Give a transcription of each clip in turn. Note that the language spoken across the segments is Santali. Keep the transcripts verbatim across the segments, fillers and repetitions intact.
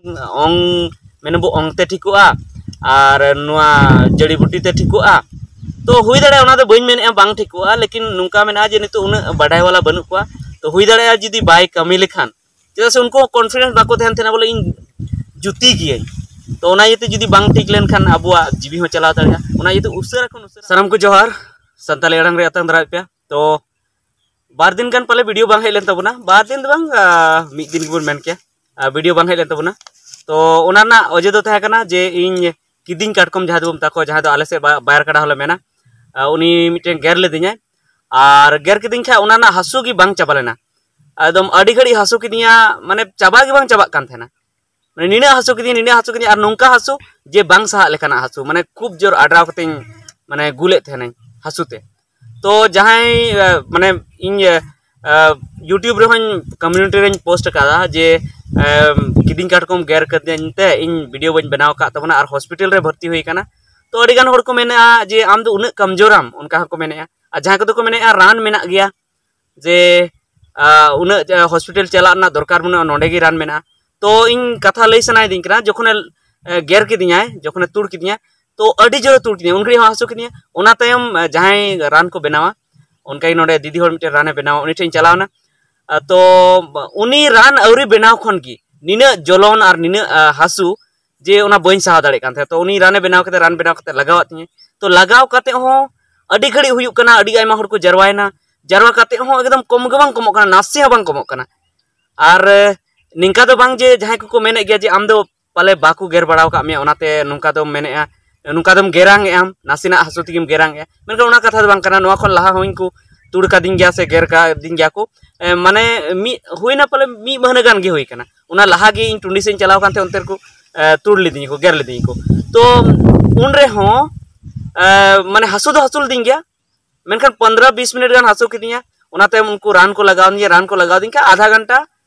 ᱚᱝ ᱢᱮᱱ ᱵᱚ ᱚᱝ ᱛᱮ ᱴᱷᱤᱠᱚᱜᱼᱟ, ᱟᱨ ᱱᱚᱣᱟ ᱡᱟᱹᱲᱤ ᱵᱩᱴᱤ ᱛᱮ ᱴᱷᱤᱠᱚᱜᱼᱟ᱾ ᱛᱚ ᱦᱩᱭ ᱫᱟᱲᱮᱭᱟᱜᱼᱟ ᱚᱱᱟ ᱫᱚ ᱵᱟᱹᱧ ᱢᱮᱱᱮᱫᱼᱟ ᱵᱟᱝ ᱴᱷᱤᱠᱚᱜᱼᱟ, ᱞᱮᱠᱤᱱ ᱱᱚᱝᱠᱟ ᱢᱮᱱᱟᱜᱼᱟ ᱡᱮ ᱱᱤᱛᱚᱜ ᱩᱱᱟᱹᱜ ᱵᱟᱰᱟᱭ ᱣᱟᱞᱟ ᱵᱟᱹᱱᱩᱜ ᱠᱚᱣᱟ᱾ ᱛᱚ ᱦᱩᱭ ᱫᱟᱲᱮᱭᱟᱜᱼᱟ ᱡᱩᱫᱤ ᱵᱟᱭ ᱠᱟᱹᱢᱤ ᱞᱮᱠᱷᱟᱱ, ᱪᱮᱫᱟᱜ ᱥᱮ ᱩᱱᱠᱩ ᱦᱚᱸ confidence ᱵᱟᱠᱚ ᱛᱟᱦᱮᱱ ᱛᱟᱦᱮᱱᱟ ᱵᱚᱞᱮ ᱤᱧ ᱡᱩᱛᱤ ᱜᱤᱭᱟᱹᱧ᱾ ᱛᱚ ᱚᱱᱟ ᱤᱭᱟᱹᱛᱮ ᱡᱩᱫᱤ ᱵᱟᱝ ᱴᱷᱤᱠ ᱞᱮᱱᱠᱷᱟᱱ ᱟᱵᱚᱣᱟᱜ ᱡᱤᱣᱤ ᱦᱚᱸ ᱪᱟᱞᱟᱣ ᱫᱟᱲᱮᱭᱟᱜᱼᱟ᱾ ᱚᱱᱟ ᱤᱭᱟᱹᱛᱮ ᱩᱥᱟᱹᱨᱟ ᱠᱷᱚᱱ ᱩᱥᱟᱹᱨᱟ ᱥᱟᱱᱟᱢ ᱠᱚ ᱡᱚᱦᱟᱨ, ᱥᱟᱱᱛᱟᱲᱤ ᱟᱲᱟᱝ ᱨᱮ ᱟᱛᱟᱝ ᱫᱟᱨᱟᱢ ᱯᱮᱭᱟ᱾ ᱛᱚ ᱵᱟᱨ ᱫᱤᱱ ᱜᱟᱱ ᱯᱟᱞᱮ video ᱵᱟᱝ ᱦᱮᱡ ᱞᱮᱱ ᱛᱟᱵᱚᱱᱟ, ᱵᱟᱨ ᱫᱤᱱ ᱫᱚ ᱵᱟᱝ, ᱟᱨ ᱢᱤᱫ ᱫᱤᱱ ᱜᱮᱵᱚᱱ ᱢᱮᱱ ᱠᱮᱭᱟ, ᱟᱨ video ᱵᱟᱝ ᱦᱮᱡ ᱞᱮᱱ ᱛᱟᱵᱚᱱᱟ᱾ ᱛᱚ ᱚᱱᱟ ᱨᱮᱱᱟᱜ ᱚᱡᱮ ᱫᱚ ᱛᱟᱦᱮᱸ ᱠᱟᱱᱟ ᱡᱮ ᱤᱧ ᱠᱤᱫᱤᱧ ᱠᱟᱴᱠᱚᱢ, ᱡᱟᱦᱟᱸ ᱫᱚᱵᱚ ᱢᱮᱛᱟ ᱠᱚᱣᱟ, ᱡᱟᱦᱟᱸ ᱫᱚ ᱟᱞᱮ ᱥᱮᱫ ᱵᱟ-, ᱵᱟᱭᱟᱨ ᱠᱟᱰᱟ ᱦᱚᱸᱞᱮ ᱢᱮᱱᱟ, ᱟᱨ ᱩᱱᱤ ᱢᱤᱫᱴᱮᱱ ᱜᱮᱨ ᱞᱤᱫᱤᱧᱟᱭ᱾ ᱟᱨ ᱜᱮᱨ ᱠᱤᱫᱤᱧ ᱠᱷᱟᱡ ᱚᱱᱟ ᱨᱮᱱᱟᱜ ᱦᱟᱹᱥᱩ ᱜᱮ ᱵᱟᱝ ᱪᱟᱵᱟ ᱞᱮᱱᱟ᱾ ᱮᱠᱫᱚᱢ ᱟᱹᱰᱤ ᱜᱷᱟᱹᱲᱤᱡ ᱦᱟᱹᱥᱩ ᱠᱤᱫᱤᱧᱟ, ᱢᱟᱱᱮ ᱪᱟᱵᱟ ᱜᱮ ᱵᱟᱝ ᱪᱟᱵᱟᱜ ᱠᱟᱱ ᱛᱟᱦᱮᱱᱟ᱾ ᱢᱟᱱᱮ ᱱᱤᱱᱟᱹᱜ ᱦᱟᱹᱥᱩ ᱠᱤᱫᱤᱧᱟ, ᱱᱤᱱᱟᱹᱜ ᱦᱟᱹᱥᱩ ᱠᱤᱫᱤᱧᱟ, ᱟᱨ ᱱᱚᱝᱠᱟ ᱦᱟᱹᱥᱩ ᱡᱮ ᱵᱟᱝ ᱥᱟᱦᱟᱜ ᱞᱮᱠᱟᱱᱟᱜ ᱦᱟᱹᱥᱩ, ᱢᱟᱱᱮ ᱠᱷᱩᱵ ᱡᱳᱨ ᱟᱰᱨᱟᱣ ᱠᱟᱛᱮᱧ ᱢᱟᱱᱮ ᱜᱩᱞᱮᱫ ᱛᱟᱦᱮᱱᱟᱹᱧ ᱦᱟᱹᱥᱩ ᱛᱮ᱾ ᱛᱚ ᱡᱟᱦᱟᱸᱭ, ᱮ, ᱢᱟᱱᱮ ᱤᱧ, ᱮ, YouTube ᱨᱮᱦᱚᱸᱧ community ᱨᱮᱧ post ᱟᱠᱟᱫᱟ ᱡᱮ, ᱮ, ᱠᱤᱫᱤᱧ ᱠᱟᱴᱠᱚᱢ ᱜᱮᱨ ᱠᱟᱹᱫᱤᱧ ᱛᱮ ᱤᱧ video ᱵᱟᱹᱧ ᱵᱮᱱᱟᱣ ᱟᱠᱟᱫ ᱛᱟᱵᱚᱱᱟ ᱟᱨ hospital ᱨᱮ ᱵᱷᱚᱨᱛᱤ ᱦᱩᱭ ᱟᱠᱟᱱᱟ᱾ ᱛᱚ ᱟᱹᱰᱤ ᱜᱟᱱ ᱦᱚᱲ ᱠᱚ ᱢᱮᱱᱮᱜᱼᱟ ᱡᱮ ᱟᱢ ᱫᱚ ᱩᱱᱟᱹᱜ ᱠᱟᱢᱡᱳᱨᱟᱢ, ᱚᱱᱠᱟ ᱦᱚᱸᱠᱚ ᱢᱮᱱᱮᱜᱼᱟ᱾ ᱟᱨ ᱡᱟᱦᱟᱸᱭ ᱠᱚᱫᱚ ᱠᱚ ᱢᱮᱱᱮᱜᱼᱟ ᱨᱟᱱ ᱢᱮᱱᱟᱜ ᱜᱮᱭᱟ, ᱡᱮ, ᱟ, ᱩᱱᱟᱹᱜ, ᱟ, hospital ᱪᱟᱞᱟᱜ ᱨᱮᱱᱟᱜ ᱫᱚᱨᱠᱟᱨ ᱵᱟᱹᱱᱩᱜᱼᱟ, ᱱᱚᱸᱰᱮ ᱜᱮ ᱨᱟᱱ ᱢᱮᱱᱟᱜᱼᱟ᱾ ᱛᱚ ᱤᱧ ᱠᱟᱛᱷᱟ ᱞᱟᱹᱭ ᱥᱟᱱᱟᱭᱤᱫᱤᱧ ᱠᱟᱱᱟ, ᱡᱚᱠᱷᱚᱱᱮ, ᱮ, ᱜᱮᱨ ᱠᱤᱫᱤᱧᱟᱭ, ᱡᱚᱠᱷᱚᱱᱮ ᱛᱩᱲ ᱠᱤᱫᱤᱧᱟ, ᱛᱚ ᱟᱹᱰᱤ ᱡᱳᱨᱮ ᱛᱩᱲ ᱠᱤᱫᱤᱧᱟ, ᱩᱱ ᱜᱷᱟᱹᱲᱤᱡ ᱦᱚᱸ ᱦᱟᱹᱥᱩ ᱠᱤᱫᱤᱧᱟ᱾ ᱚᱱᱟ ᱛᱟᱭᱚᱢ, ᱮ, ᱡᱟᱦᱟᱸᱭ ᱨᱟᱱ ᱠᱚ ᱵᱮᱱᱟᱣᱟ, ᱚᱱᱠᱟᱜᱮ ᱱᱚᱸᱰᱮ ᱫᱤᱫᱤ ᱦᱚᱲ ᱢᱤᱫᱴᱮᱱ ᱨᱟᱱᱮ ᱵᱮᱱᱟᱣᱟ, ᱩᱱᱤ ᱴᱷᱮᱱ ᱤᱧ ᱪᱟᱞᱟᱣᱱᱟ᱾ ᱟ, ᱛᱚ ᱩᱱᱤ ᱨᱟᱱ ᱟᱹᱣᱨᱤ ᱵᱮᱱᱟᱣ ᱠᱷᱚᱱ ᱜᱮ ᱱᱤᱱᱟᱹᱜ ᱡᱚᱞᱚᱱ ᱟᱨ ᱱᱤᱱᱟᱹᱜ, ᱟ, ᱦᱟᱹᱥᱩ, ᱡᱮ ᱚᱱᱟ ᱵᱟᱹᱧ ᱥᱟᱦᱟᱣ ᱫᱟᱲᱮᱭᱟᱜ ᱠᱟᱱ ᱛᱟᱦᱮᱸᱫ᱾ ᱛᱚ ᱩᱱᱤ ᱨᱟᱱᱮ ᱵᱮᱱᱟᱣ ᱠᱟᱛᱮ, ᱨᱟᱱ ᱵᱮᱱᱟᱣ ᱠᱟᱛᱮ ᱞᱟᱜᱟᱣᱟᱫ ᱛᱤᱧᱟᱹ᱾ ᱛᱚ ᱞᱟᱜᱟᱣ ᱠᱟᱛᱮ ᱦᱚᱸ ᱟᱹᱰᱤ ᱜᱷᱟᱹᱲᱤᱡ ᱦᱩᱭᱩᱜ ᱠᱟᱱᱟ, ᱟᱹᱰᱤ ᱟᱭᱢᱟ ᱦᱚᱲ ᱠᱚ ᱡᱟᱨᱣᱟᱭᱮᱱᱟ, ᱡᱟᱨᱣᱟ ᱠᱟᱛᱮ ᱦᱚᱸ ᱮᱠᱫᱚᱢ ᱠᱚᱢ ᱜᱮ ᱵᱟᱝ ᱠᱚᱢᱚᱜ ᱠᱟᱱᱟ, ᱱᱟᱥᱮ ᱦᱚᱸ ᱵᱟᱝ ᱠᱚᱢᱚᱜ ᱠᱟᱱᱟ᱾ ᱟᱨ, ᱮ, ᱱᱤᱝᱠᱟ ᱫᱚ ᱵᱟᱝ ᱡᱮ ᱡᱟᱦᱟᱸᱭ ᱠᱚᱠᱚ ᱢᱮᱱᱮᱫ ᱜᱮᱭᱟ ᱡᱮ ᱟᱢ ᱫᱚ ᱯᱟᱞᱮ ᱵᱟᱠᱚ ᱜᱮᱨ ᱵᱟᱲᱟ ᱟᱠᱟᱫ ᱢᱮᱭᱟ, ᱚᱱᱟᱛᱮ ᱱᱚᱝᱠᱟ ᱫᱚᱢ ᱢᱮᱱᱮᱫᱼᱟ, ᱱᱚᱝᱠᱟ ᱫᱚᱢ ᱜᱮᱨᱟᱝ ᱮᱫ ᱟᱢ, ᱱᱟᱥᱮᱱᱟᱜ ᱦᱟᱹᱥᱩ ᱛᱮᱜᱮᱢ ᱜᱮᱨᱟᱝ ᱮᱫᱼᱟ᱾ ᱢᱮᱱᱠᱷᱟᱱ ᱚᱱᱟ ᱠᱟᱛᱷᱟ ᱫᱚ ᱵᱟᱝ ᱠᱟᱱᱟ, ᱱᱚᱣᱟ ᱠᱷᱚᱱ ᱞᱟᱦᱟ ᱦᱚᱸᱧ ᱠᱚ ᱛᱩᱲ ᱠᱟᱫᱤᱧ ᱜᱮᱭᱟ ᱥᱮ ᱜᱮᱨ ᱠᱟᱫᱤᱧ ᱜᱮᱭᱟ ᱠᱚ᱾ ᱮ, ᱢᱟᱱᱮ ᱢᱤᱫ ᱦᱩᱭᱱᱟ ᱯᱟᱞᱮ ᱢᱤᱫ ᱢᱟᱹᱦᱱᱟᱹ ᱜᱟᱱ ᱜᱮ ᱦᱩᱭ ᱠᱟᱱᱟ᱾ ᱚᱱᱟ ᱞᱟᱦᱟ ᱜᱮ ᱤᱧ ᱴᱩᱸᱰᱤ ᱥᱮᱫ ᱤᱧ ᱪᱟᱞᱟᱣ ᱠᱟᱱ ᱛᱟᱦᱮᱸᱫ, ᱚᱱᱛᱮ ᱨᱮᱠᱚ, ᱮ, ᱛᱩᱲ ᱞᱤᱫᱤᱧᱟ ᱠᱚ, ᱜᱮᱨ ᱞᱤᱫᱤᱧᱟ ᱠᱚ᱾ ᱛᱚ ᱩᱱ ᱨᱮᱦᱚᱸ, ᱮ, ᱢᱟᱱᱮ ᱦᱟᱹᱥᱩ ᱫᱚ ᱦᱟᱹᱥᱩ ᱞᱤᱫᱤᱧ ᱜᱮᱭᱟ, ᱢᱮᱱᱠᱷᱟᱱ ᱯᱚᱱᱫᱽᱨᱚ ᱵᱤᱥ ᱢᱤᱱᱤᱴ ᱜᱟᱱ ᱦᱟᱹᱥᱩ ᱠᱤᱫᱤᱧᱟ᱾ ᱚᱱᱟ ᱛᱟᱭᱚᱢ ᱩᱱᱠᱩ ᱨᱟᱱ ᱠᱚ ᱞᱟᱜᱟᱣ ᱫᱤᱧᱟ, ᱨᱟᱱ ᱠᱚ ᱞᱟᱜᱟᱣ ᱫᱤᱧ ᱠᱷᱟᱱ ᱟᱫᱷᱟ ᱜᱷᱚᱱᱴᱟ,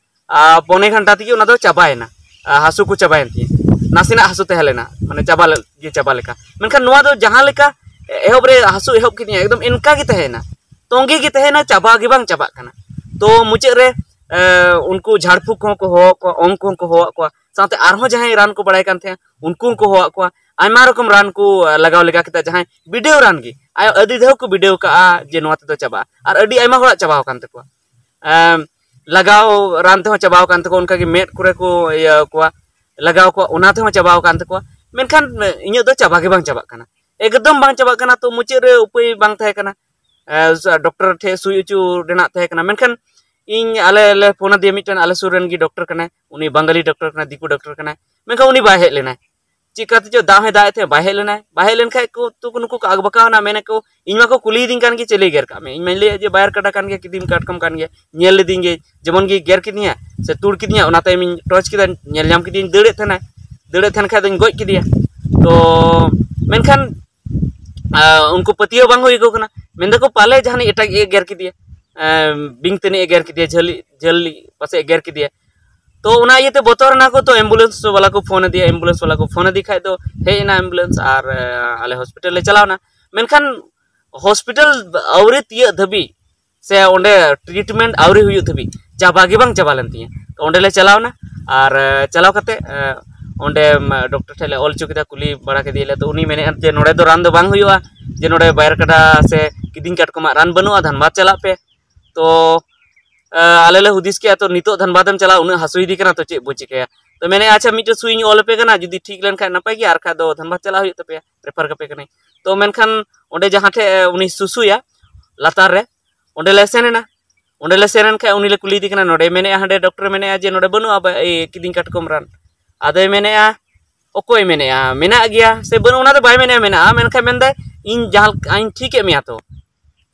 ᱟ, ᱯᱚᱱᱮ ᱜᱷᱚᱱᱴᱟ ᱛᱮᱜᱮ ᱚᱱᱟ ᱫᱚ ᱪᱟᱵᱟᱭᱮᱱᱟ᱾ ᱟ, ᱦᱟᱹᱥᱩ ᱠᱚ ᱪᱟᱵᱟᱭᱮᱱ ᱛᱤᱧᱟᱹ, ᱱᱟᱥᱮᱱᱟᱜ ᱦᱟᱹᱥᱩ ᱛᱟᱦᱮᱸ ᱞᱮᱱᱟ, ᱢᱟᱱᱮ ᱪᱟᱵᱟ ᱞᱮ-, ᱜᱮ ᱪᱟᱵᱟ ᱞᱮᱠᱟ᱾ ᱢᱮᱱᱠᱷᱟᱱ ᱱᱚᱣᱟ ᱫᱚ ᱡᱟᱦᱟᱸ ᱞᱮᱠᱟ ᱮᱦᱚᱵ ᱨᱮ ᱦᱟᱹᱥᱩ ᱮᱦᱚᱵ ᱠᱤᱫᱤᱧᱟ, ᱮᱠᱫᱚᱢ ᱤᱱᱠᱟ ᱜᱮ ᱛᱟᱦᱮᱸᱭᱮᱱᱟ, ᱛᱚᱸᱜᱮ ᱜᱮ ᱛᱟᱦᱮᱸᱭᱮᱱᱟ, ᱪᱟᱵᱟ ᱜᱮ ᱵᱟᱝ ᱪᱟᱵᱟᱜ ᱠᱟᱱᱟ᱾ ᱛᱚ ᱢᱩᱪᱟᱹᱫ ᱨᱮ, ᱮ, ᱩᱱᱠᱩ ᱡᱷᱟᱲ ᱯᱷᱩᱸᱠ ᱠᱚᱦᱚᱸ ᱠᱚ ᱦᱚᱦᱚᱣᱟᱫ ᱠᱚᱣᱟ, ᱚᱝ ᱠᱚᱦᱚᱸ ᱠᱚ ᱦᱚᱦᱚᱣᱟᱫ ᱠᱚᱣᱟ, ᱥᱟᱶᱛᱮ ᱟᱨᱦᱚᱸ ᱡᱟᱦᱟᱸᱭ ᱨᱟᱱ ᱠᱚ ᱵᱟᱲᱟᱭ ᱠᱟᱱ ᱛᱟᱦᱮᱸᱫ, ᱩᱱᱠᱩ ᱦᱚᱸᱠᱚ ᱦᱚᱦᱚᱣᱟᱫ ᱠᱚᱣᱟ᱾ ᱟᱭᱢᱟ ᱨᱚᱠᱚᱢ ᱨᱟᱱ ᱠᱚ ᱞᱟᱜᱟᱣ ᱞᱮᱜᱟ ᱠᱮᱫᱟ, ᱡᱟᱦᱟᱸᱭ ᱵᱤᱰᱟᱹᱣ ᱨᱟᱱ ᱜᱮ ᱟᱭᱢᱟ ᱟᱹᱰᱤ ᱫᱷᱟᱣ ᱠᱚ ᱵᱤᱰᱟᱹᱣ ᱠᱟᱜᱼᱟ ᱡᱮ ᱱᱚᱣᱟ ᱛᱮᱫᱚ ᱪᱟᱵᱟᱜᱼᱟ, ᱟᱨ ᱟᱹᱰᱤ ᱟᱭᱢᱟ ᱦᱚᱲᱟᱜ ᱪᱟᱵᱟᱣ ᱟᱠᱟᱱ ᱛᱟᱠᱚᱣᱟ᱾ ᱞᱟᱜᱟᱣ ᱨᱟᱱ ᱛᱮᱦᱚᱸ ᱪᱟᱵᱟᱣ ᱟᱠᱟᱱ ᱛᱟᱠᱚᱣᱟ, ᱚᱱᱠᱟᱜᱮ ᱢᱮᱫ ᱠᱚᱨᱮ ᱠᱚ ᱤᱭᱟᱹ ᱠᱚᱣᱟ, ᱞᱟᱜᱟᱣ ᱠᱚᱣᱟ, ᱚᱱᱟ ᱛᱮᱦᱚᱸ ᱪᱟᱵᱟᱣ ᱟᱠᱟᱱ ᱛᱟᱠᱚᱣᱟ᱾ ᱢᱮᱱᱠᱷᱟᱱ ᱤᱧᱟᱹᱜ ᱫᱚ ᱪᱟᱵᱟ ᱜᱮ ᱵᱟᱝ ᱪᱟᱵᱟᱜ ᱠᱟᱱᱟ, ᱮᱠᱫᱚᱢ ᱵᱟᱝ ᱪᱟᱵᱟᱜ ᱠᱟᱱᱟ᱾ ᱛᱚ ᱢᱩᱪᱟᱹᱫ ᱨᱮ ᱩᱯᱟᱹᱭ ᱵᱟᱝ ᱛᱟᱦᱮᱸ ᱠᱟᱱᱟ, ᱰᱚᱠᱴᱚᱨ ᱴᱷᱮᱱ ᱥᱩᱭ ᱦᱚᱪᱚ ᱨᱮᱱᱟᱜ ᱛᱟᱦᱮᱸ ᱠᱟᱱᱟ᱾ ᱢᱮᱱᱠᱷᱟᱱ ᱤᱧ ᱟᱞᱮ ᱞᱮ ᱯᱷᱳᱱ ᱟᱫᱮᱭᱟ, ᱢᱤᱫᱴᱮᱱ ᱟᱞᱮ ᱥᱩᱨ ᱨᱮᱱ ᱜᱮ ᱰᱚᱠᱴᱚᱨ ᱠᱟᱱᱟᱭ, ᱩᱱᱤ ᱵᱟᱝᱜᱟᱞᱤ ᱰᱚᱠᱴᱚᱨ ᱠᱟᱱᱟᱭ, ᱫᱤᱠᱩ ᱰᱚᱠᱴᱚᱨ ᱠᱟᱱᱟᱭ, ᱢᱮᱱᱠᱷᱟᱱ ᱩᱱᱤ ᱵᱟᱭ ᱦᱮᱡ ᱞᱮᱱᱟᱭ᱾ ᱪᱮᱫ ᱠᱟᱛᱮ ᱪᱚ ᱫᱟᱜ ᱦᱚᱸᱭ ᱫᱟᱜ ᱮᱫ ᱛᱟᱦᱮᱸᱫ, ᱵᱟᱭ ᱦᱮᱡ ᱞᱮᱱᱟᱭ᱾ ᱵᱟᱭ ᱦᱮᱡ ᱞᱮᱱ ᱠᱷᱟᱡ ᱠᱚ ᱛᱚ ᱱᱩᱠᱩ ᱠᱚ ᱟᱠᱵᱟᱠᱟᱣ ᱮᱱᱟ, ᱢᱮᱱᱟ ᱠᱚ, "ᱤᱧ ᱢᱟᱠᱚ ᱠᱩᱞᱤᱭᱮᱫᱤᱧ ᱠᱟᱱ ᱜᱮ, ᱪᱮᱫ ᱞᱮ ᱜᱮᱨ ᱠᱟᱜ ᱢᱮ?" ᱤᱧ ᱢᱟᱧ ᱞᱟᱹᱭᱮᱫ ᱡᱮ ᱵᱟᱭᱟᱨ ᱠᱟᱰᱟ ᱠᱟᱱ ᱜᱮᱭᱟ, ᱠᱤᱫᱤᱢ ᱠᱟᱴᱠᱚᱢ ᱠᱟᱱ ᱜᱮᱭᱟ, ᱧᱮᱞ ᱞᱮᱫᱤᱧ ᱜᱮ, ᱡᱮᱢᱚᱱ ᱜᱮ ᱜᱮᱨ ᱠᱮᱫᱤᱧᱟ ᱥᱮ ᱛᱩᱲ ᱠᱮᱫᱤᱧᱟ, ᱚᱱᱟ ᱛᱟᱭᱚᱢ ᱤᱧ ᱴᱚᱪ ᱠᱮᱫᱟ, ᱧᱮᱞ ᱧᱟᱢ ᱠᱮᱫᱤᱧ, ᱫᱟᱹᱲᱮᱫ ᱛᱟᱦᱮᱱᱟᱭ, ᱫᱟᱹᱲᱮᱫ ᱛᱟᱦᱮᱱ ᱠᱷᱟᱡ ᱫᱚᱧ ᱜᱚᱡ ᱠᱮᱫᱮᱭᱟ᱾ ᱛᱚ ᱢᱮᱱᱠᱷᱟᱱ ᱟᱨ ᱩᱱᱠᱩ ᱯᱟᱹᱛᱭᱟᱹᱣ ᱵᱟᱝ ᱦᱩᱭ ᱟᱠᱚ ᱠᱟᱱᱟ, ᱢᱮᱱᱫᱟᱠᱚ ᱯᱟᱞᱮ ᱡᱟᱦᱟᱱᱤᱡ ᱮᱴᱟᱜ ᱮ ᱜᱮᱨ ᱠᱮᱫᱮᱭᱟ, ᱵᱤᱧ ᱛᱟᱹᱱᱤᱡ ᱮ ᱜᱮᱨ ᱠᱮᱫᱮᱭᱟ, ᱡᱷᱟᱹᱞᱤ ᱡᱷᱟᱹᱞᱤ ᱯᱟᱥᱮᱡ ᱮ ᱜᱮᱨ ᱠᱮᱫᱮᱭᱟ᱾ ᱛᱚ ᱚᱱᱟ ᱤᱭᱟᱹᱛᱮ ᱵᱚᱛᱚᱨ ᱮᱱᱟ ᱠᱚ, ᱛᱚ ᱮᱢᱵᱩᱞᱮᱱᱥ ᱵᱟᱞᱟ ᱠᱚ ᱯᱷᱳᱱ ᱟᱫᱮᱭᱟ, ᱮᱢᱵᱩᱞᱮᱱᱥ ᱵᱟᱞᱟ ᱠᱚ ᱯᱷᱳᱱ ᱟᱫᱮ ᱠᱷᱟᱡ ᱫᱚ ᱦᱮᱡ ᱮᱱᱟ ᱮᱢᱵᱩᱞᱮᱱᱥ ᱟᱨ ᱟᱞᱮ ᱦᱚᱥᱯᱤᱴᱟᱞ ᱞᱮ ᱪᱟᱞᱟᱣ ᱮᱱᱟ᱾ ᱢᱮᱱᱠᱷᱟᱱ ᱦᱚᱥᱯᱤᱴᱟᱞ ᱟᱹᱣᱨᱤ ᱛᱤᱭᱟᱹᱜ ᱫᱷᱟᱹᱵᱤᱡ ᱥᱮ ᱚᱸᱰᱮ ᱴᱨᱤᱴᱢᱮᱱᱴ ᱟᱹᱣᱨᱤ ᱦᱩᱭᱩᱜ ᱫᱷᱟᱹᱵᱤᱡ ᱪᱟᱵᱟ ᱜᱮ ᱵᱟᱝ ᱪᱟᱵᱟ ᱞᱮᱱ ᱛᱤᱧᱟᱹ᱾ ᱛᱚ ᱚᱸᱰᱮ ᱞᱮ ᱪᱟᱞᱟᱣ ᱮᱱᱟ ᱟᱨ ᱪᱟᱞᱟᱣ ᱠᱟᱛᱮ ᱚᱸᱰᱮ ᱰᱚᱠᱴᱚᱨ ᱴᱷᱮᱱ ᱞᱮ ᱚᱞ ᱦᱚᱪᱚ ᱠᱮᱫᱟ, ᱠᱩᱞᱤ ᱵᱟᱲᱟ ᱠᱮᱫᱮᱭᱟᱞᱮ᱾ ᱛᱚ ᱩᱱᱤ ᱢᱮᱱᱮᱫᱼᱟ ᱡᱮ ᱱᱚᱰᱮ ᱫᱚ ᱨᱟᱱ ᱫᱚ ᱵᱟᱝ ᱦᱩᱭᱩᱜᱼᱟ, ᱡᱮ ᱱᱚᱰᱮ ᱵᱟᱭᱟᱨ ᱠᱟᱰᱟ ᱥᱮ ᱠᱤᱫᱤᱧ ᱠᱟᱴᱠᱚᱢᱟᱜ ᱨᱟᱱ ᱵᱟᱹᱱᱩᱜᱼᱟ, ᱫᱷᱟᱱᱵᱟᱫᱽ ᱪᱟᱞᱟᱜ ᱯᱮ᱾ ᱛᱚ ᱟᱞᱮ ᱞᱮ ᱦᱩᱫᱤᱥ ᱠᱮᱜᱼᱟ, ᱛᱚ ᱱᱤᱛᱚᱜ ᱫᱷᱟᱱᱵᱟᱫᱽ ᱮᱢ ᱪᱟᱞᱟᱜᱼᱟ, ᱩᱱᱟᱹᱜ ᱦᱟᱹᱥᱩᱭᱮᱫᱮ ᱠᱟᱱᱟ, ᱛᱚ ᱪᱮᱫ ᱵᱚ ᱪᱤᱠᱟᱹᱭᱟ? ᱛᱚ ᱢᱮᱱᱮᱫᱼᱟ, ᱟᱪᱪᱷᱟ ᱢᱤᱫᱴᱮᱡ ᱥᱩᱭᱤᱧ ᱚᱞ ᱟᱯᱮ ᱠᱟᱱᱟ, ᱡᱩᱫᱤ ᱴᱷᱤᱠ ᱞᱮᱱᱠᱷᱟᱱ ᱱᱟᱯᱟᱭ ᱜᱮᱭᱟ, ᱟᱨ ᱠᱷᱟᱡ ᱫᱚ ᱫᱷᱟᱱᱵᱟᱫᱽ ᱪᱟᱞᱟᱜ ᱦᱩᱭᱩᱜ ᱛᱟᱯᱮᱭᱟ, ᱨᱮᱯᱷᱟᱨ ᱠᱟᱯᱮ ᱠᱟᱹᱱᱟᱹᱧ᱾ ᱛᱚ ᱢᱮᱱᱠᱷᱟᱱ ᱚᱸᱰᱮ ᱡᱟᱦᱟᱸ ᱴᱷᱮᱡ ᱩᱱᱤ ᱥᱩᱥᱩᱭᱟ ᱞᱟᱛᱟᱨ ᱨᱮ, ᱚᱸᱰᱮ ᱞᱮ ᱥᱮᱱ ᱮᱱᱟ᱾ ᱚᱸᱰᱮ ᱞᱮ ᱥᱮᱱ ᱮᱱ ᱠᱷᱟᱡ ᱩᱱᱤ ᱞᱮ ᱠᱩᱞᱤᱭᱮᱫᱮ ᱠᱟᱱᱟ, ᱱᱚᱰᱮ ᱢᱮᱱᱮᱫᱼᱟ, ᱦᱟᱸᱰᱮ ᱰᱚᱠᱴᱚᱨᱮ ᱢᱮᱱᱮᱫᱼᱟ ᱡᱮ ᱱᱚᱰᱮ ᱵᱟᱹᱱᱩᱜᱼᱟ ᱵᱟ-, ᱮᱭ, ᱠᱤᱫᱤᱧ ᱠᱟᱴᱠᱚᱢ ᱨᱟᱱ᱾ ᱟᱫᱚᱭ ᱢᱮᱱᱮᱫᱼᱟ, ᱚᱠᱚᱭ ᱢᱮᱱᱮᱫᱼᱟ ᱢᱮᱱᱟᱜ ᱜᱮᱭᱟ ᱥᱮ ᱵᱟᱹᱱᱩᱜ, ᱚᱱᱟ ᱫᱚ ᱵᱟᱭ ᱢᱮᱱᱮᱫᱼᱟ ᱢᱮᱱᱟᱜᱼᱟ, ᱢᱮᱱᱠᱷᱟᱱ ᱢᱮᱱᱫᱟᱭ, "ᱤᱧ ᱡᱟᱦᱟᱸ ᱞᱮᱠᱟ-, ᱤᱧ ᱴᱷᱤᱠᱮᱫ ᱢᱮᱭᱟ ᱛᱚ,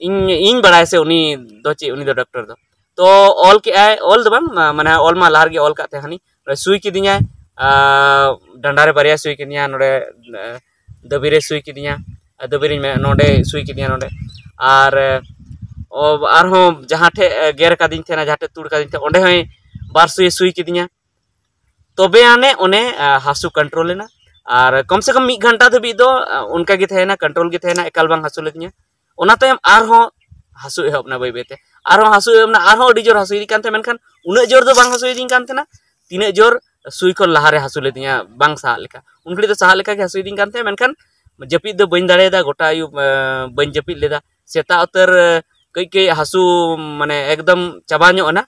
ᱤᱧ ᱤᱧ ᱵᱟᱲᱟᱭᱟ ᱥᱮ ᱩᱱᱤ ᱫᱚ ᱪᱮᱫ, ᱩᱱᱤ ᱫᱚ ᱰᱚᱠᱴᱚᱨ ᱫᱚ?" ᱛᱚ ᱚᱞ ᱠᱮᱜᱼᱟᱭ, ᱚᱞ ᱫᱚ ᱵᱟᱝ, ᱢᱟ-, ᱢᱟᱱᱮ ᱚᱞ ᱢᱟ ᱞᱟᱦᱟ ᱨᱮᱜᱮ ᱚᱞ ᱠᱟᱜ ᱛᱟᱦᱮᱸ ᱦᱟᱹᱱᱤ, ᱥᱩᱭ ᱠᱤᱫᱤᱧᱟᱭ, ᱟᱨ ᱰᱟᱸᱰᱟ ᱨᱮ ᱵᱟᱨᱭᱟ ᱥᱩᱭ ᱠᱤᱫᱤᱧᱟ, ᱱᱚᱰᱮ ᱫᱟᱹᱵᱤ ᱨᱮ ᱥᱩᱭ ᱠᱤᱫᱤᱧᱟ, ᱫᱟᱹᱵᱤ ᱨᱮᱧ ᱢᱮᱱᱟ, ᱱᱚᱰᱮ ᱥᱩᱭ ᱠᱤᱫᱤᱧᱟ ᱱᱚᱰᱮ᱾ ᱟᱨ ᱚ, ᱟᱨᱦᱚᱸ ᱡᱟᱦᱟᱸ ᱴᱷᱮᱡ ᱜᱮᱨ ᱠᱟᱫᱤᱧ ᱛᱟᱦᱮᱱᱟ, ᱡᱟᱦᱟᱸ ᱴᱷᱮᱡ ᱛᱩᱲ ᱠᱟᱫᱤᱧ ᱛᱟᱦᱮᱱᱟ, ᱚᱸᱰᱮ ᱦᱚᱸᱭ ᱵᱟᱨ ᱥᱩᱭ ᱥᱩᱭ ᱠᱤᱫᱤᱧᱟ᱾ ᱛᱚᱵᱮ ᱟᱹᱱᱤᱡ ᱚᱱᱮ ᱦᱟᱹᱥᱩ ᱠᱚᱱᱴᱨᱳᱞ ᱮᱱᱟ᱾ ᱟᱨ ᱠᱚᱢ ᱥᱮ ᱠᱚᱢ ᱢᱤᱫ ᱜᱷᱚᱱᱴᱟ ᱫᱷᱟᱹᱵᱤᱡ ᱫᱚ ᱚᱱᱠᱟ ᱜᱮ ᱛᱟᱦᱮᱱᱟ, ᱠᱚᱱᱴᱨᱳᱞ ᱜᱮ ᱛᱟᱦᱮᱱᱟ, ᱮᱠᱟᱞ ᱵᱟᱝ ᱦᱟᱹᱥᱩ ᱞᱤᱫᱤᱧᱟ᱾ ᱚᱱᱟ ᱛᱟᱭᱚᱢ ᱟᱨᱦᱚᱸ ᱦᱟᱹᱥᱩ ᱮᱦᱚᱵ ᱮᱱᱟ ᱵᱟᱹᱭ ᱵᱟᱹᱭ ᱛᱮ, ᱟᱨᱦᱚᱸ ᱦᱟᱹᱥᱩ ᱮᱦᱚᱵ ᱮᱱᱟ, ᱟᱨᱦᱚᱸ ᱟᱹᱰᱤ ᱡᱳᱨ ᱦᱟᱹᱥᱩᱭᱮᱫᱤᱧ ᱠᱟᱱ ᱛᱟᱦᱮᱸ, ᱢᱮᱱᱠᱷᱟᱱ ᱩᱱᱟᱹᱜ ᱡᱳᱨ ᱫᱚ ᱵᱟᱝ ᱦᱟᱹᱥᱩᱭᱮᱫᱤᱧ ᱠᱟᱱ ᱛᱟᱦᱮᱱᱟ, ᱛᱤᱱᱟᱹᱜ ᱡᱳᱨ ᱥᱩᱭ ᱠᱷᱚᱱ ᱞᱟᱦᱟᱨᱮ ᱦᱟᱹᱥᱩ ᱞᱮᱫᱤᱧᱟ, ᱵᱟᱝ ᱥᱟᱦᱟᱜ ᱞᱮᱠᱟ᱾ ᱩᱱ ᱜᱷᱟᱹᱲᱤᱡ ᱫᱚ ᱥᱟᱦᱟᱜ ᱞᱮᱠᱟ ᱜᱮ ᱦᱟᱹᱥᱩᱭᱮᱫᱤᱧ ᱠᱟᱱ ᱛᱟᱦᱮᱸᱫ, ᱢᱮᱱᱠᱷᱟᱱ ᱡᱟᱹᱯᱤᱫ ᱫᱚ ᱵᱟᱹᱧ ᱫᱟᱲᱮᱭᱟᱫᱟ, ᱜᱚᱴᱟ ᱟᱹᱭᱩᱵ ᱵᱟᱹᱧ ᱡᱟᱹᱯᱤᱫ ᱞᱮᱫᱟ᱾ ᱥᱮᱛᱟᱜ ᱩᱛᱟᱹᱨ ᱠᱟᱹᱡ ᱠᱟᱹᱡ ᱦᱟᱹᱥᱩ, ᱢᱟᱱᱮ ᱮᱠᱫᱚᱢ ᱪᱟᱵᱟ ᱧᱚᱜ ᱮᱱᱟ᱾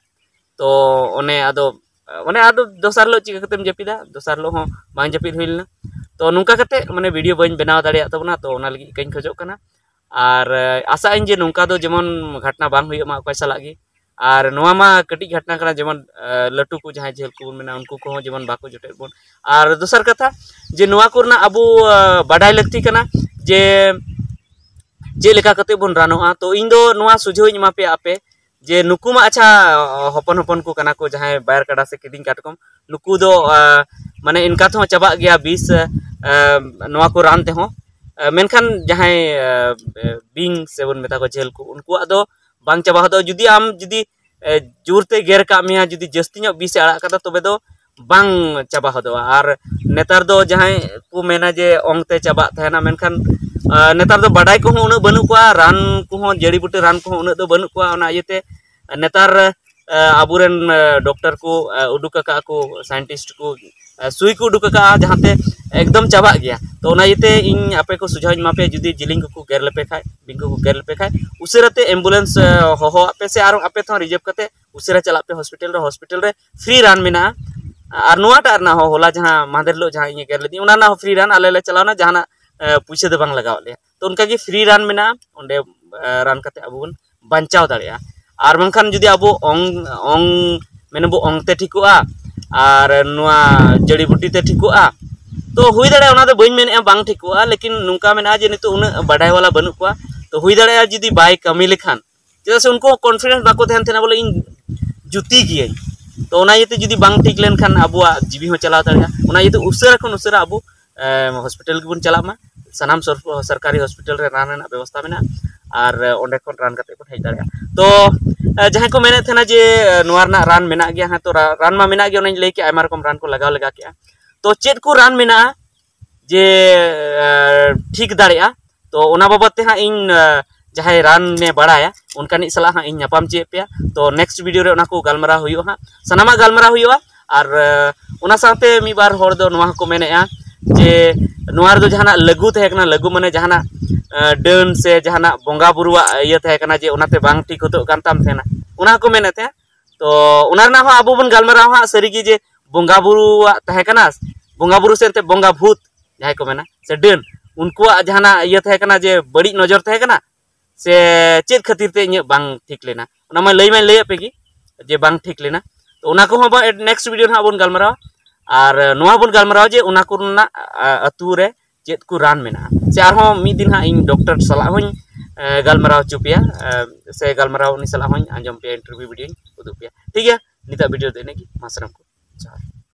ᱛᱚ ᱚᱱᱮ ᱟᱫᱚ ᱚᱱᱮ ᱟᱫᱚ ᱫᱚᱥᱟᱨ ᱦᱤᱞᱳᱜ ᱪᱤᱠᱟᱹ ᱠᱟᱛᱮᱢ ᱡᱟᱹᱯᱤᱫᱟ? ᱫᱚᱥᱟᱨ ᱦᱤᱞᱳᱜ ᱦᱚᱸ ᱵᱟᱝ ᱡᱟᱹᱯᱤᱫ ᱦᱩᱭ ᱞᱮᱱᱟ᱾ ᱛᱚ ᱱᱚᱝᱠᱟ ᱠᱟᱛᱮ ᱢᱟᱱᱮ ᱵᱷᱤᱰᱤᱭᱳ ᱵᱟᱹᱧ ᱵᱮᱱᱟᱣ ᱫᱟᱲᱮᱭᱟᱜ ᱛᱟᱵᱚᱱᱟ᱾ ᱛᱚ ᱚᱱᱟ ᱞᱟᱹᱜᱤᱫ ᱤᱠᱟᱹᱧ ᱠᱷᱚᱡᱚᱜ ᱠᱟᱱᱟ᱾ ᱟᱨ ᱟᱥᱟᱜ ᱟᱹᱧ ᱡᱮ ᱱᱚᱝᱠᱟ ᱫᱚ ᱡᱮᱢᱚᱱ ᱜᱷᱚᱴᱱᱟ ᱵᱟᱝ ᱦᱩᱭᱩᱜ ᱢᱟ ᱚᱠᱚᱭ ᱥᱟᱞᱟᱜ ᱜᱮ᱾ ᱟᱨ ᱱᱚᱣᱟ ᱢᱟ ᱠᱟᱹᱴᱤᱡ ᱜᱷᱚᱴᱱᱟ ᱠᱟᱱᱟ, ᱡᱮᱢᱚᱱ ᱞᱟᱹᱴᱩ ᱠᱚ ᱡᱟᱦᱟᱸᱭ ᱡᱷᱟᱹᱞ ᱠᱚᱵᱚᱱ ᱢᱮᱱᱟ, ᱩᱱᱠᱩ ᱠᱚᱦᱚᱸ ᱡᱮᱢᱚᱱ ᱵᱟᱠᱚ ᱡᱚᱴᱮᱫ ᱵᱚᱱ᱾ ᱟᱨ ᱫᱚᱥᱟᱨ ᱠᱟᱛᱷᱟ, ᱡᱮ ᱱᱚᱣᱟ ᱠᱚᱨᱮᱱᱟᱜ ᱟᱵᱚ ᱵᱟᱰᱟᱭ ᱞᱟᱹᱠᱛᱤ ᱠᱟᱱᱟ ᱡᱮ ᱪᱮᱫ ᱞᱮᱠᱟ ᱠᱟᱛᱮ ᱵᱚᱱ ᱨᱟᱱᱚᱜᱼᱟ᱾ ᱛᱚ ᱤᱧ ᱫᱚ ᱱᱚᱣᱟ ᱥᱩᱡᱷᱟᱹᱣ ᱤᱧ ᱮᱢᱟ ᱯᱮᱭᱟ ᱟᱯᱮ, ᱡᱮ ᱱᱩᱠᱩ ᱢᱟ ᱟᱪᱪᱷᱟ ᱦᱚᱯᱚᱱ ᱦᱚᱯᱚᱱ ᱠᱚ ᱠᱟᱱᱟ ᱠᱚ, ᱡᱟᱦᱟᱸᱭ ᱵᱟᱭᱟᱨ ᱠᱟᱰᱟ ᱥᱮ ᱠᱤᱫᱤᱧ ᱠᱟᱴᱠᱚᱢ, ᱱᱩᱠᱩ ᱫᱚ ᱢᱟᱱᱮ ᱤᱱᱠᱟ ᱛᱮᱦᱚᱸ ᱪᱟᱵᱟᱜ ᱜᱮᱭᱟ ᱵᱤᱥ, ᱱᱚᱣᱟ ᱠᱚ ᱨᱟᱱ ᱛᱮᱦᱚᱸ᱾ ᱢᱮᱱᱠᱷᱟᱱ ᱡᱟᱦᱟᱸᱭ ᱵᱤᱧ ᱥᱮᱵᱚᱱ ᱢᱮᱛᱟ ᱠᱚᱣᱟ ᱡᱷᱟᱹᱞ ᱠᱚ, ᱩᱱᱠᱩᱣᱟᱜ ᱫᱚ ᱵᱟᱝ ᱪᱟᱵᱟ ᱦᱚᱫᱚᱜᱼᱟ᱾ ᱡᱩᱫᱤ ᱟᱢ ᱡᱩᱫᱤ ᱡᱳᱨ ᱛᱮ ᱜᱮᱨ ᱠᱟᱜ ᱢᱮᱭᱟ, ᱡᱩᱫᱤ ᱡᱟᱹᱥᱛᱤ ᱧᱚᱜ ᱵᱤᱥ ᱮ ᱟᱲᱟᱜ ᱠᱟᱫᱟ, ᱛᱚᱵᱮ ᱫᱚ ᱵᱟᱝ ᱪᱟᱵᱟ ᱦᱚᱫᱚᱜᱼᱟ᱾ ᱟᱨ ᱱᱮᱛᱟᱨ ᱫᱚ ᱡᱟᱦᱟᱸᱭ ᱠᱚ ᱢᱮᱱᱟ ᱡᱮ ᱚᱝ ᱛᱮ ᱪᱟᱵᱟᱜ ᱛᱟᱦᱮᱱᱟ, ᱢᱮᱱᱠᱷᱟᱱ ᱱᱮᱛᱟᱨ ᱫᱚ ᱵᱟᱰᱟᱭ ᱠᱚᱦᱚᱸ ᱩᱱᱟᱹᱜ ᱵᱟᱹᱱᱩᱜ ᱠᱚᱣᱟ, ᱨᱟᱱ ᱠᱚᱦᱚᱸ, ᱡᱟᱹᱲᱤ ᱵᱩᱴᱤ ᱨᱟᱱ ᱠᱚᱦᱚᱸ ᱩᱱᱟᱹᱜ ᱫᱚ ᱵᱟᱹᱱᱩᱜ ᱠᱚᱣᱟ᱾ ᱚᱱᱟ ᱤᱭᱟᱹᱛᱮ ᱱᱮᱛᱟᱨ ᱟᱵᱚᱨᱮᱱ ᱰᱚᱠᱴᱚᱨ ᱠᱚ ᱩᱰᱩᱠ ᱟᱠᱟᱫ ᱠᱚ, ᱥᱟᱭᱮᱱᱴᱤᱥᱴ ᱠᱚ ᱥᱩᱭ ᱠᱚ ᱩᱰᱩᱠ ᱟᱠᱟᱫᱼᱟ, ᱡᱟᱦᱟᱸᱛᱮ ᱮᱠᱫᱚᱢ ᱪᱟᱵᱟᱜ ᱜᱮᱭᱟ᱾ ᱛᱚ ᱚᱱᱟ ᱤᱭᱟᱹᱛᱮ ᱤᱧ ᱟᱯᱮ ᱠᱚ ᱥᱩᱡᱷᱟᱹᱣ ᱤᱧ ᱮᱢᱟ ᱯᱮᱭᱟ, ᱡᱩᱫᱤ ᱡᱤᱞᱤᱧ ᱠᱚᱠᱚ ᱜᱮᱨ ᱞᱮᱯᱮ ᱠᱷᱟᱡ, ᱵᱤᱧ ᱠᱚᱠᱚ ᱜᱮᱨ ᱞᱮᱯᱮ ᱠᱷᱟᱡ, ᱩᱥᱟᱹᱨᱟ ᱛᱮ ᱮᱢᱵᱩᱞᱮᱱᱥ ᱦᱚᱦᱚᱣᱟᱜ ᱯᱮ ᱥᱮ ᱟᱨ ᱟᱯᱮ ᱛᱮᱦᱚᱸ ᱨᱤᱡᱟᱨᱵᱷ ᱠᱟᱛᱮ ᱩᱥᱟᱹᱨᱟ ᱪᱟᱞᱟᱜ ᱯᱮ ᱦᱚᱥᱯᱤᱴᱟᱞ ᱨᱮ᱾ ᱦᱚᱥᱯᱤᱴᱟᱞ ᱨᱮ ᱯᱷᱨᱤ ᱨᱟᱱ ᱢᱮᱱᱟᱜᱼᱟ᱾ ᱟᱨ ᱱᱚᱣᱟᱴᱟᱜ ᱨᱮᱱᱟᱜ ᱦᱚᱸ, ᱦᱚᱞᱟ ᱡᱟᱦᱟᱸ ᱢᱟᱦᱫᱮᱨ ᱦᱤᱞᱳᱜ ᱡᱟᱦᱟᱸ ᱤᱧᱮ ᱜᱮᱨ ᱞᱮᱫᱤᱧ, ᱚᱱᱟ ᱨᱮᱱᱟᱜ ᱦᱚᱸ ᱯᱷᱨᱤ ᱨᱟᱱ, ᱟᱞᱮ ᱞᱮ ᱪᱟᱞᱟᱣᱱᱟ, ᱡᱟᱦᱟᱱᱟᱜ ᱯᱩᱭᱥᱟᱹ ᱫᱚ ᱵᱟᱝ ᱞᱟᱜᱟᱣᱟᱫ ᱞᱮᱭᱟ᱾ ᱛᱚ ᱚᱱᱠᱟᱜᱮ ᱯᱷᱨᱤ ᱨᱟᱱ ᱢᱮᱱᱟᱜᱼᱟ, ᱚᱸᱰᱮ ᱨᱟᱱ ᱠᱟᱛᱮ ᱟᱵᱚ ᱵᱚᱱ ᱵᱟᱧᱪᱟᱣ ᱫᱟᱲᱮᱭᱟᱜᱼᱟ᱾ ᱟᱨ ᱵᱟᱝᱠᱷᱟᱱ ᱡᱩᱫᱤ ᱟᱵᱚ ᱚᱝ ᱚᱝ ᱢᱮᱱᱟᱵᱚ ᱚᱝ ᱛᱮ ᱴᱷᱤᱠᱚᱜᱼᱟ ᱟᱨ ᱱᱚᱣᱟ ᱡᱟᱹᱲᱤ ᱵᱩᱴᱤ ᱛᱮ ᱴᱷᱤᱠᱚᱜᱼᱟ, ᱛᱚ ᱦᱩᱭ ᱫᱟᱲᱮᱭᱟᱜᱼᱟ, ᱚᱱᱟ ᱫᱚ ᱵᱟᱹᱧ ᱢᱮᱱᱮᱫᱼᱟ ᱵᱟᱝ ᱴᱷᱤᱠᱚᱜᱼᱟ, ᱞᱮᱠᱤᱱ ᱱᱚᱝᱠᱟ ᱢᱮᱱᱟᱜᱼᱟ ᱡᱮ ᱱᱤᱛᱚᱜ ᱩᱱᱟᱹᱜ ᱵᱟᱰᱟᱭ ᱣᱟᱞᱟ ᱵᱟᱹᱱᱩᱜ ᱠᱚᱣᱟ᱾ ᱛᱚ ᱦᱩᱭ ᱫᱟᱲᱮᱭᱟᱜᱼᱟ ᱡᱩᱫᱤ ᱵᱟᱭ ᱠᱟᱹᱢᱤ ᱞᱮᱠᱷᱟᱱ, ᱪᱮᱫᱟᱜ ᱥᱮ ᱩᱱᱠᱩ ᱦᱚᱸ ᱠᱚᱱᱯᱷᱤᱰᱮᱱᱥ ᱵᱟᱠᱚ ᱛᱟᱦᱮᱱ ᱛᱟᱦᱮᱱᱟ ᱵᱚᱞᱮ ᱤᱧ ᱡᱩᱛᱤ ᱜᱤᱭᱟᱹᱧ᱾ ᱛᱚ ᱚᱱᱟ ᱤᱭᱟᱹᱛᱮ ᱡᱩᱫᱤ ᱵᱟᱝ ᱴᱷᱤᱠ ᱞᱮᱱᱠᱷᱟᱱ ᱟᱵᱚᱣᱟᱜ ᱡᱤᱣᱤ ᱦᱚᱸ ᱪᱟᱞᱟᱣ ᱫᱟᱲᱮᱭᱟᱜᱼᱟ᱾ ᱚᱱᱟ ᱤᱭᱟᱹᱛᱮ ᱩᱥᱟᱹᱨᱟ ᱠᱷᱚᱱ ᱩᱥᱟᱹᱨᱟ ᱟᱵᱚ ᱦᱚᱥᱯᱤᱴᱟᱞ ᱜᱮᱵᱚᱱ ᱪᱟᱞᱟᱜ ᱢᱟ᱾ ᱥᱟᱱᱟᱢ ᱥᱚᱨ- ᱥᱚᱨᱠᱟᱨᱤ ᱦᱚᱥᱯᱤᱴᱟᱞ ᱨᱮ ᱨᱟᱱ ᱨᱮᱱᱟᱜ ᱵᱮᱵᱚᱥᱛᱷᱟ ᱢᱮᱱᱟᱜᱼᱟ, ᱟᱨ ᱚᱸᱰᱮ ᱠᱷᱚᱱ ᱨᱟᱱ ᱠᱟᱛᱮ ᱵᱚᱱ ᱦᱮᱡ ᱫᱟᱲᱮᱭᱟᱜᱼᱟ᱾ ᱛᱚ ᱡᱟᱦᱟᱸᱭ ᱠᱚ ᱢᱮᱱᱮᱫ ᱛᱟᱦᱮᱱᱟ ᱡᱮ ᱱᱚᱣᱟ ᱨᱮᱱᱟᱜ ᱨᱟᱱ ᱢᱮᱱᱟᱜ ᱜᱮᱭᱟ, ᱦᱮᱸ, ᱛᱚ ᱨᱟᱱ ᱢᱟ ᱢᱮᱱᱟᱜ ᱜᱮᱭᱟ, ᱚᱱᱟᱧ ᱞᱟᱹᱭ ᱠᱮᱜᱼᱟ, ᱟᱭᱢᱟ ᱨᱚᱠᱚᱢ ᱨᱟᱱ ᱠᱚ ᱞᱟᱜᱟᱣ ᱞᱮᱜᱟ ᱠᱮᱜᱼᱟ᱾ ᱛᱚ ᱪᱮᱫ ᱠᱚ ᱨᱟᱱ ᱢᱮᱱᱟᱜᱼᱟ ᱡᱮ ᱴᱷᱤᱠ ᱫᱟᱲᱮᱭᱟᱜᱼᱟ? ᱛᱚ ᱚᱱᱟ ᱵᱟᱵᱚᱫ ᱛᱮ ᱦᱟᱸᱜ ᱤᱧ ᱡᱟᱦᱟᱸᱭ ᱨᱟᱱ ᱮ ᱵᱟᱲᱟᱭᱟ ᱚᱱᱠᱟᱱᱤᱡ ᱥᱟᱞᱟᱜ ᱦᱟᱸᱜ ᱤᱧ ᱧᱟᱯᱟᱢ ᱦᱚᱪᱚᱭᱮᱫ ᱯᱮᱭᱟ᱾ ᱛᱚ ᱱᱮᱠᱥᱴ ᱵᱷᱤᱰᱤᱭᱳ ᱨᱮ ᱚᱱᱟ ᱠᱚ ᱜᱟᱞᱢᱟᱨᱟᱣ ᱦᱩᱭᱩᱜᱼᱟ ᱦᱟᱸᱜ, ᱥᱟᱱᱟᱢᱟᱜ ᱜᱟᱞᱢᱟᱨᱟᱣ ᱦᱩᱭᱩᱜᱼᱟ᱾ ᱟᱨ ᱚᱱᱟ ᱥᱟᱶᱛᱮ ᱢᱤᱫ ᱵᱟᱨ ᱦᱚᱲ ᱫᱚ ᱱᱚᱣᱟ ᱦᱚᱸᱠᱚ ᱢᱮᱱᱮᱫᱼᱟ ᱡᱮ ᱱᱚᱣᱟ ᱨᱮᱫᱚ ᱡᱟᱦᱟᱱᱟᱜ ᱞᱟᱹᱜᱩ ᱛᱟᱦᱮᱸ ᱠᱟᱱᱟ, ᱞᱟᱹᱜᱩ ᱢᱟᱱᱮ ᱡᱟᱦᱟᱱᱟᱜ ᱰᱟᱹᱱ ᱥᱮ ᱡᱟᱦᱟᱱᱟᱜ ᱵᱚᱸᱜᱟ ᱵᱩᱨᱩᱣᱟᱜ ᱤᱭᱟᱹ ᱛᱟᱦᱮᱸ ᱠᱟᱱᱟ ᱡᱮ ᱚᱱᱟᱛᱮ ᱵᱟᱝ ᱴᱷᱤᱠ ᱦᱚᱫᱚᱜ ᱠᱟᱱ ᱛᱟᱢ ᱛᱟᱦᱮᱱᱟ, ᱚᱱᱟ ᱦᱚᱸᱠᱚ ᱢᱮᱱᱮᱫ ᱛᱟᱦᱮᱸᱫ᱾ ᱛᱚ ᱚᱱᱟ ᱨᱮᱱᱟᱜ ᱦᱚᱸ ᱟᱵᱚ ᱵᱚᱱ ᱜᱟᱞᱢᱟᱨᱟᱣᱟ ᱦᱟᱸᱜ, ᱥᱟᱹᱨᱤᱜᱮ ᱡᱮ ᱵᱚᱸᱜᱟ ᱵᱩᱨᱩᱣᱟᱜ ᱛᱟᱦᱮᱸ ᱠᱟᱱᱟ, ᱵᱚᱸᱜᱟ ᱵᱩᱨᱩ ᱥᱮ ᱮᱱᱛᱮ ᱵᱚᱸᱜᱟ ᱵᱷᱩᱛ ᱡᱟᱦᱟᱸᱭ ᱠᱚ ᱢᱮᱱᱟ ᱥᱮ ᱰᱟᱹᱱ, ᱩᱱᱠᱩᱣᱟᱜ ᱡᱟᱦᱟᱱᱟᱜ ᱤᱭᱟᱹ ᱛᱟᱦᱮᱸ ᱠᱟᱱᱟ ᱡᱮ ᱵᱟᱹᱲᱤᱡ ᱱᱚᱡᱚᱨ ᱛᱟᱦᱮᱸ ᱠᱟᱱᱟ ᱥᱮ ᱪᱮᱫ ᱠᱷᱟᱹᱛᱤᱨ ᱛᱮ ᱤᱧᱟᱹᱜ ᱵᱟᱝ ᱴᱷᱤᱠ ᱞᱮᱱᱟ, ᱚᱱᱟ ᱢᱟ ᱞᱟᱹᱭ ᱢᱟᱧ ᱞᱟᱹᱭᱟᱫ ᱯᱮ ᱜᱮ ᱡᱮ ᱵᱟᱝ ᱴᱷᱤᱠ ᱞᱮᱱᱟ᱾ ᱛᱚ ᱚᱱᱟ ᱠᱚᱦᱚᱸ ᱵᱟᱝ next video ᱨᱮ ᱦᱟᱸᱜ ᱵᱚᱱ ᱜᱟᱞᱢᱟᱨᱟᱣᱟ᱾ ᱟᱨ ᱱᱚᱣᱟ ᱵᱚᱱ ᱜᱟᱞᱢᱟᱨᱟᱣᱟ ᱡᱮ ᱚᱱᱟ ᱠᱚᱨᱮᱱᱟᱜ ᱟᱹᱛᱩ ᱨᱮ ᱪᱮᱫ ᱠᱚ ᱨᱟᱱ ᱢᱮᱱᱟᱜᱼᱟ, ᱥᱮ ᱟᱨᱦᱚᱸ ᱢᱤᱫ ᱫᱤᱱ ᱦᱟᱸᱜ ᱤᱧ ᱰᱚᱠᱴᱚᱨ ᱥᱟᱞᱟᱜ ᱦᱚᱸᱧ ᱜᱟᱞᱢᱟᱨᱟᱣ ᱦᱚᱪᱚ ᱯᱮᱭᱟ, ᱥᱮ ᱜᱟᱞᱢᱟᱨᱟᱣ ᱩᱱᱤ ᱥᱟᱞᱟᱜ ᱦᱚᱸᱧ ᱟᱸᱡᱚᱢ ᱯᱮᱭᱟ, interview videoᱧ ᱩᱫᱩᱜ ᱯᱮᱭᱟ᱾ ᱴᱷᱤᱠ ᱜᱮᱭᱟ, ᱱᱤᱛᱟᱜ video ᱫᱚ ᱤᱱᱟᱹᱜ ᱜᱮ᱾ ᱢᱟ ᱥᱟᱱᱟᱢ ᱠᱚ ᱡᱚᱦᱟᱨ᱾